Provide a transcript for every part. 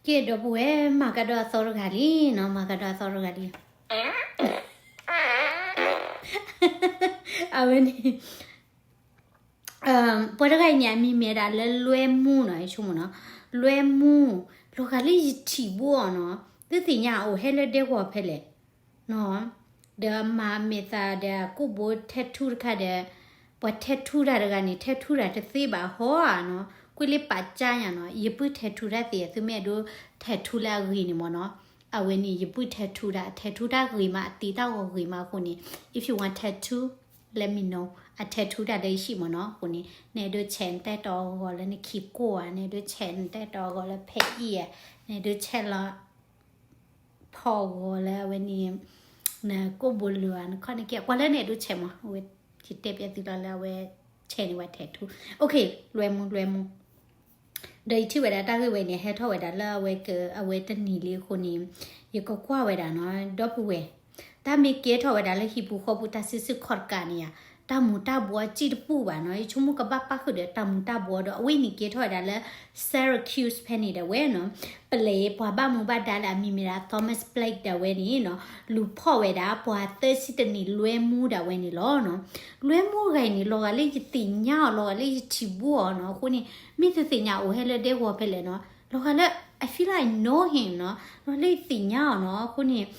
ကဲ ဒီပုၢ်ဝဲၢ် မၤကဒီးအသီတဂၤလံနီၤ, မၤကဒီးအသီတဂၤလံ. အဝဲန့ၣ် ပှၤတဂၤအံၤန့ၣ် အမံၤမ့ၢ်ဒၣ်လၢလွဲမူနီၤ, ယဆိကမိၣ်နီၤ, လွဲမူ, လီၤဂာ်လၢယထံၣ်ဘိအီၤနီၤ, သုသ့ၣ်ညါအအိၣ်ဟဲလၢဒဲကဝီၤဖဲလဲၣ်နီၤ, ဒီးမၤမဲာ်သးဒီးကိၣ်ဘိ tattoo တခါဒီး ပှၤ tattoo တၢ်တဂၤန့ၣ် tattoo တၢ်တသ့ဘၣ်ဟီဧါနီၤ, ကွ့လၢပာ်ကၢညါနီၤ, ယပုၢ် tattoo တၢ်သ့ သုမ့ၢ်အဲၣ်ဒိး tattoo လၢအဂ့ၤန့ၣ်မ့ၢ်နီၤ, အဝဲန့ၣ် ယပုၢ် tattoo တၢ် tattoo တၢ်ဂ့ၤမး အသ့တၢ်ဂီၤဂ့ၤမးအဃိန့ၣ် if you want tattoo, let me know, I tattoo တၢ်လၢယဟံၣ်မ့ၢ်နီၤ, အဃိန့ၣ် နအဲၣ်ဒိးဆဲးနတၢ်တီအဂီၤလၢနခံကိၢ်ဧါ, နအဲၣ်ဒိးဆဲးနတၢ်တီအဂီၤလၢဖဲအံၤဧါ, နအဲၣ်ဒိးဆဲးလီၤ ဖီဂီၤလၢအဝဲန့ၣ် နကိၣ်ဘိလၢၤဧါ, နခီၣ်နက့ၢ် ကွၢ်လၢနအဲၣ်ဒိးဆဲးမး, အဝဲ ယတဲပျဲသုလီၤလၢအဝဲဆဲးန့ၢ်ဝဲ tattoo, okay, လွဲမူ လွဲမူ. ဒီးယထံၣ်ဝဲဒၣ်တၢ်ဂ့ၢ်ဝဲန့ၣ် ဟဲထီၣ်ဝဲဒၣ်လၢအဝဲက အဝဲတနံၤလံအဃိန့ၣ် ယကကွၢ်ဝဲဒၣ်နီၤ, ဒီပုၢ်ဝဲၢ်, တၢ်မ့ၢ်ကဲထီၣ်ဝဲဒၣ်လၢဟံၣ်ပူၤဃီပူၤ တၢ်စုဆူၣ်ခီၣ်တကးန့ၣ်ဧါ, တၢ်မူၤတၢ်ဘှီးစံၣ်တပူၤဘၣ်နီၤ, ယဆိကမိၣ်ကဘၣ်ပၣ်ဃုာ်ဒီးတၢ်မူၤတၢ်ဘှီးဒီး အဝဲန့ၣ်ကဲထီၣ်ဝဲဒၣ်လၢ Syracuse ဖဲန့ၣ်ဒၣ်ဝဲနီၤ, ပလံးပှၤဘၣ်မူဘၣ်ဒါလၢအမံၤမ့ၢ်ဒၣ် Thomas Blake ဒၣ်ဝဲန့ၣ်နီၤ, လူၤဖီၣ်ဝဲဒၣ် ပှၤသၢဆံတနံၣ်လွဲမူဒၣ်ဝဲန့ၣ်လီၤနီၤ, လွဲမူတဂၤအံၤန့ၣ် လီၤဂာ်လၢယသ့ၣ်ညါအီၤ လီၤဂာ်လၢယထံၣ်ဘိအီၤနီၤ, အဃိန့ၣ် မ့ၢ်သုသ့ၣ်ညါအအိၣ်ဟဲလၢဒဲကဝီၤဖဲလဲၣ်နီၤ, လီၤဂာ်လၢ I feel like I know him နီၤ, လီၤဂာ်လၢယသ့ၣ်ညါအီၤနီၤ,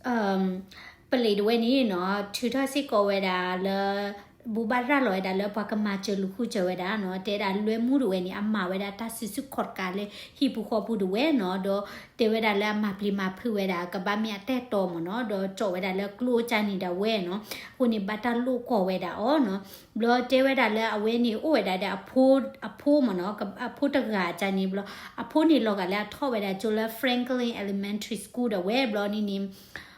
အဃိန့ၣ် ပလံးဒၣ်ဝဲန့ၣ်နီၤ ထုးထီၣ်စ့ၢ်ကီးဝဲဒၣ်လၢ ဘိးဘၣ်ရၤလီၤဝဲဒၣ်လၢပှၤကမၤစၢၤလူၤဃုစၢၤဝဲဒၣ်နီၤ, တဲဒၣ်လွဲမူဒၣ်ဝဲန့ၣ် အမၤဝဲဒၣ်တၢ်စုဆူၣ်ခီၣ်တကးလၢဟံၣ်ပူၤဃီပူၤဒၣ်ဝဲနီၤ, ဒီးတဲဝဲဒၣ်လၢအမၤပျံၤမၤဖုးဝဲဒၣ် ကဘၣ်မ့ၢ်အတၢ်တီမ့ၢ်နီၤ, ဒီးကၠီၣ်ဝဲဒၣ်လၢကျိအကၢ်န့ၣ်ဒၣ်ဝဲနီၤ, အဃိန့ၣ် ဘၣ်တၢ်လိာ်ကွီၢ်ဝဲဒၣ်အီၤနီၤ, ဘျီတဲဝဲဒၣ်လၢအဝဲန့ၣ်အိၣ်ဝဲဒၣ်ဒီးအဖိမ့ၢ်နီၤ, အဖိတဂၤအကၢ်န့ၣ်ဘျီ အဖိန့ၣ်လီၤဂာ်လၢအထီၣ်ဝဲဒၣ်ကၠိလၢ Franklin Elementary School ဒၣ်ဝဲဘျီန့ၣ်န့ၣ်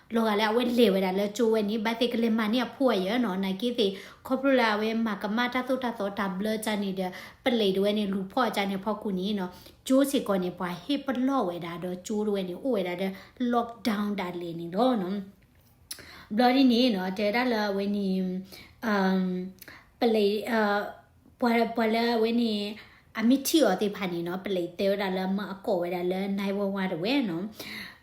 လီၤဂာ်လၢအဝဲလဲၤဝဲဒၣ်လၢကၠိဝဲန့ၣ် ဘၣ်သ့ၣ်ကလဲၤမၤန့ၢ်အဖိအယၢနီၤ, နာ်က့သ့ၣ်ခီဖျိလၢအဝဲမၤကမၣ်တၢ်သိၣ်တၢ်သီတၢ်ဘျၢကၢ်န့ၣ်ဒီး ပလံးဒၣ်ဝဲန့ၣ် လူၤဖီၣ်အကၢ်န့ၣ်အဖီခိၣ်န့ၣ်နီၤ, ကၠိစ့ၢ်ကီးန့ၣ် ပှၤဟ့ၣ်ပလီၢ်ဝဲဒၣ် ဒီးကၠိဒၣ်ဝဲန့ၣ် အိၣ်ဝဲဒၣ်ဒီး lockdown ဒၣ်လဲာ်န့ၣ်လီၤနီၤ. ဘျီဒ်န့ၣ်နီၤ တဲဝဲဒၣ်လၢအဝဲန့ၣ် ပလံး ပှၤလၢအဝဲန့ၣ် အမ့ၢ်ထံၣ်အီၤသ့ၣ်တဖၣ်န့ၣ်နီၤ ပလံးတဲဝဲဒၣ်လၢမၢအကိးဝဲဒၣ်လၢ nine one one ဒၣ်ဝဲနီၤ.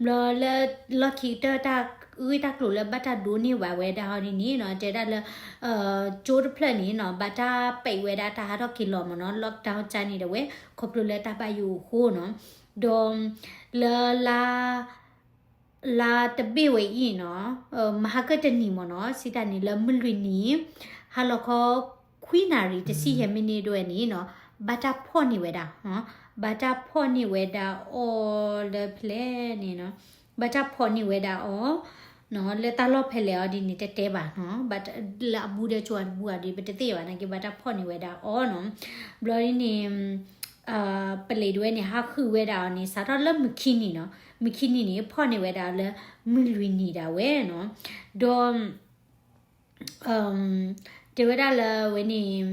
ဘျီလၢလီၢ်ခံကတၢၢ်တၢ်ဂ့ၢ်တၢ်ကျိၤလၢဘၣ်တၢ်ဒိးန့ၢ်ဘၣ်ဝဲဒၣ်အီၤဒ်န့ၣ်နီၤ တဲဝဲဒၣ်လၢ ကၠိတဖျၢၣ်န့ၣ်နီၤ ဘၣ်တၢ်ပိတ်ဝဲဒၣ်တၢ်ဟးထီၣ်က့ၤလီၤမ့ၢ်နီၤ lockdown ကၢ်န့ၣ်ဒၣ်ဝဲ ခီဖျိလၢတၢ်ဘၣ်ယိၣ်အဃိနီၤ. ဒီးလၢလါ လါတဘ့ၣ်ဝဲအံၤနီၤ မဟါကတနံၤမ့ၢ်နီၤ စံးတၢ်န့ၣ်လၢမုၢ်လွံၢ်နံၤ ဟါလီၤခီ ခွံနၣ်ရံၣ်တဆံယဲၢ်မံးနံးဒၣ်ဝဲန့ၣ်နီၤ ဘၣ်တၢ်ဖီၣ်န့ၢ်ဝဲဒၣ် ဘၣ်တၢ်ဖီၣ်န့ၢ်ဝဲဒၣ်အီၤလၢဖဲလဲၣ်န့ၣ်နီၤ ဘၣ်တၢ်ဖီၣ်န့ၢ်ဝဲဒၣ်အီၤ လၢတၢ်လီၢ်ဖဲလဲၣ်အီၤဒ်န့ၣ် တတဲဘၣ်နီၤ လၢအဘူးဒီးကၠိအဘူးအီၤဒ် ပတသ့ၣ်ညါဘၣ်နာ်က့ ဘၣ်တၢ်ဖီၣ်န့ၢ်ဝဲဒၣ်အီၤနီၤ ဘျီဒ်န့ၣ် ပလံးဒၣ်ဝဲန့ၣ် ဟးဃုာ်ဝဲဒၣ်အီၤန့ၣ် စးထီၣ်လၢမုၢ်ခံနံၤနီၤ မုၢ်ခံနံၤန့ၣ် ဖီၣ်န့ၢ်ဝဲဒၣ်လၢ မုၢ်လွံၢ်နံၤဒၣ်ဝဲနီၤ ဒီး တဲဝဲဒၣ်လၢအဝဲန့ၣ်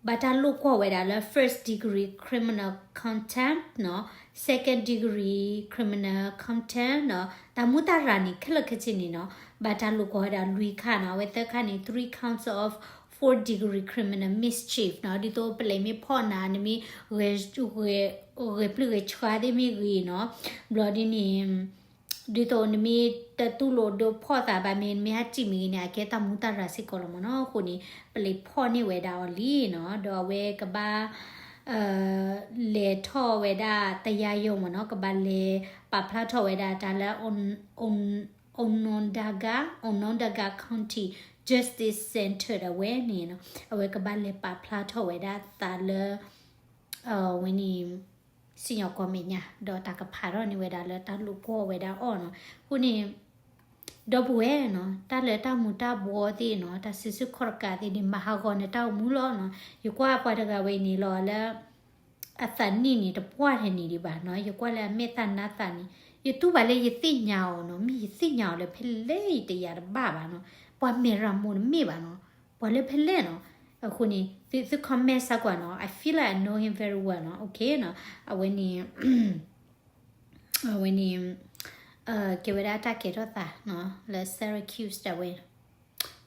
ဘၣ်တၢ်လိာ်ကွီၢ်ဝဲဒၣ်လၢ first degree criminal contempt နီၤ second degree criminal contempt နီၤ တၢ်မူတၢ်ရၢ်န့ၣ် ခဲလၢာ်ခဲဆ့န့ၣ်နီၤ ဘၣ်တၢ်လိာ်ကွီၢ်ဝဲဒၣ်လွံၢ်ခါနီၤ အဝဲသၢခါန့ၣ် three counts of fourth degree criminal mischief နီၤ ဒ်သိးပလံးမ့ၢ်ဖီၣ်နၤ နမ့ၢ် ဂဲၤပျုၢ်ဂဲၤဆှါသ့ၣ်မ့ၢ်ဂ့ၤနီၤ ဘျီဒ်န့ၣ် ဒ်သိးနမ့ၢ်တတူၢ်လိာ်ဒိဖီၣ်သးဘၣ်မ့ၢ် နမ့ၢ်ဟးစံၣ်မ့ၢ်ဂ့ၤန့ၣ် အကဲတၢ်မူတၢ်ရၢ်စ့ၢ်ကီးလီၤမ့ၢ်နီၤ အဃိန့ၣ် ပလံးဖီၣ်န့ၢ်ဝဲဒၣ်အီၤလံနီၤ ဒီးအဝဲကဘၣ် လဲၤထီၣ်ဝဲဒၣ်တယါယီၤမ့ၢ်နီၤ ကဘၣ်လဲၤပာ်ဖျါထီၣ်ဝဲဒၣ်တၢ်လၢ Onondaga Onondaga County Justice Center ဒၣ်ဝဲန့ၣ်နီၤ အဝဲကဘၣ်လဲၤပာ်ဖျါထီၣ်ဝဲဒၣ်သးလၢ ဝဲန့ၣ် စံၣ်ညီၣ်ကွီၢ်မဲာ်ညါ ဒီးတၢ်ကဖးထီၣ်န့ၢ်ဝဲဒၣ်လၢတၢ်လိာ်ကွီၢ်ဝဲဒၣ်အီၤနီၤ အဃိန့ၣ် ဒီပုၢ်ဝဲၢ်နီၤ တၢ်လၢတၢ်မူၤတၢ်ဘှီးသ့ၣ်နီၤ တၢ်စုဆူၣ်ခီၣ်တကးသ့ၣ်န့ၣ် မၤဟးဂီၤနတၢ်အိၣ်မူလီၤနီၤ ယကွၢ်ပှၤတဂၤဝဲအံၤန့ၣ်လီၤလၢ အသးနံၣ်န့ၣ် တပှၢ်ထဲန့ၣ်ဒံးဘၣ်နီၤ ယကွၢ်လၢအမဲာ်သၣ်နါသၣ်န့ၣ် ယတူၢ်ဘၣ်လၢယသ့ၣ်ညါအီၤနီၤ မ့ၢ်ယသ့ၣ်ညါအီၤလၢဖဲလဲၣ်ယတယၤတဘၣ်ဘၣ်နီၤ ပှၤမဲၢ်ရမိၢ်တမ့ၢ်ဘၣ်နီၤ ပှၤလၢဖဲလဲၣ်နီၤ အဃိန့ၣ် သု သု comment စၢ်ကွၢ်နီၤ I feel like I know him very well နီၤ okay နီၤ အဝဲန့ၣ် အဝဲန့ၣ် ကဲဝဲဒၣ်တၢ်ကဲထီၣ်သးနီၤ လၢ Syracuse ဒၣ်ဝဲ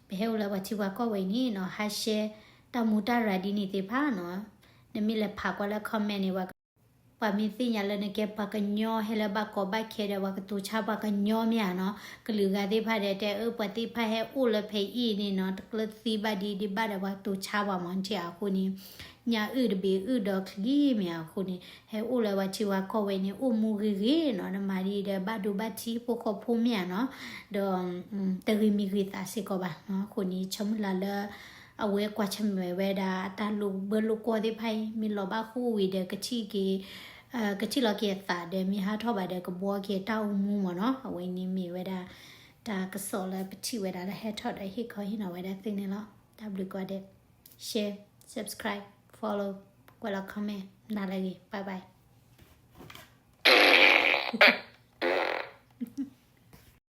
ပဟဲအိၣ်လၢပှၤထံပှၤကီၢ်ဝဲအံၤန့ၣ်နီၤ ဟး share တၢ်မူတၢ်ရၢ်ဒ်န့ၣ်သ့ၣ်တဖၣ်နီၤ နမ့ၢ်လဲၤဖးကွၢ်လၢ comment န့ၣ် ပှၤက ပှၤမ့ၢ်သ့ၣ်ညါလၢနကဲပှၤကညီဟဲလၢဘၣ်ကီဘၣ်ခဲဒီး ပှၤကတိၤဆါပှၤကညီမ့ၢ်ဧါနီၤ. ကလုာ်ဂၤသ့ၣ်တဖၣ်ဒီး တဲအၢ ပှၤသ့ၣ်တဖၣ်ဟဲအိၣ်လၢဖဲအံၤန့ၣ်နီၤ တကျၢၤသံဘၣ်ဒံးဒံးဘၣ်ဒီး ပှၤကတိၤဆါပှၤမ့ၢ်ထံၣ်အဃိန့ၣ် ညၣ်အုၣ်တဘ့ၣ်အုၣ်ဒီးချံမ့ၢ်အဃိန့ၣ် ဟဲအိၣ်လၢပှၤထံဝါကီၢ်ဝဲန့ၣ် အိၣ်မူဂ့ၤဂ့ၤနီၤ. နမၤဒ်ဒီး ဘၣ်ဒိဘၣ်ထံးဖိဃီဖိမ့ၢ်ဧါနီၤ. ဒီး တဂ့ၤမံၤဂ့ၤသးစ့ၢ်ကီးဘၣ်နီၤ. အဃိန့ၣ် ဆၢမုၢ်လၢ်လၢ အဝဲကွၢ်ဆၢၣ်မဲာ်ဝဲဒၣ် အတၢ်လိာ်ဘၢလိာ်ကွီၢ်သ့ၣ်တဖၣ်အံၤ မ့ၢ်လီၤဘၣ်ဃိဝံၤဒီး ကထံၣ်က့ၤ ကထံၣ်လီၤက့ၤအသးဒီး မ့ၢ်ဟးထီၣ်ဘၣ်ဒီး ကဘှီက့ၤတၢ်အိၣ်မူမ့ၢ်နီၤ. အဝဲန့ၣ်မ့ၢ်ဝဲဒၣ် တၢ်ကစီၣ်လၢပထံၣ်ဝဲဒၣ်လၢဟဲထီၣ်ဒီး ဟ့ၣ်ခီဟ့ၣ်နီၤဝဲဒၣ်သုန့ၣ်လီၤ. တၢ်ဘျုးကိးဂၤဒဲး share, subscribe, follow, ကွဲးလီၤ comment နၤလၢအဂ့ၤ bye bye.